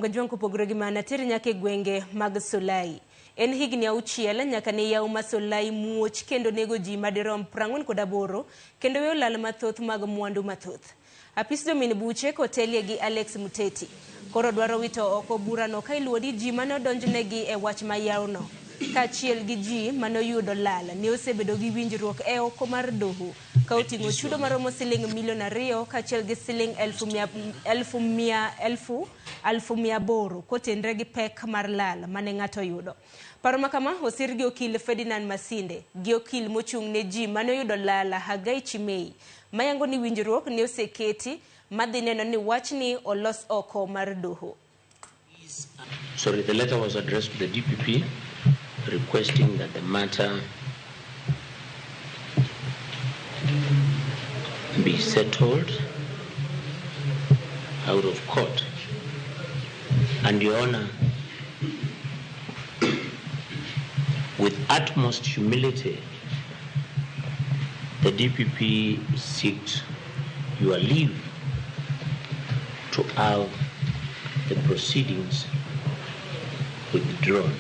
Gajwang' kopogore gi mano, ateri nyaka e gwenge mag Solai. En higni 6 nyaka ne yaw ma Solai muoch kendo nego ji madirom 48 kendo weyo lal mathoth mag mwandu mathoth. Apis jomin buche kotelie gi Alex Muteti koro dwaro wito oko burano ka iluwo ni ji mane odonjnegi e wach ma yawno kaachiel gi ji mane oyudo lal ne osebedo gi winjruok e oko mar doho ka oting'o chudo maromo siling milion 2 kaachiel gi siling 800,000 kotenre gi pek mar lal mane ng'ato oyudo. Paro ma kama osir gi okil Ferdinand Masinde gi okil mochung' ne ji mane oyudo lal Hagai Chimei mayango ni winjruok ne oseketi madhi neno ni wachni olos oko mar doho. Sorry, the letter was addressed to the DPP requesting that the matter be settled out of court. And Your Honor, with utmost humility, the DPP seeks your leave to have the proceedings withdrawn.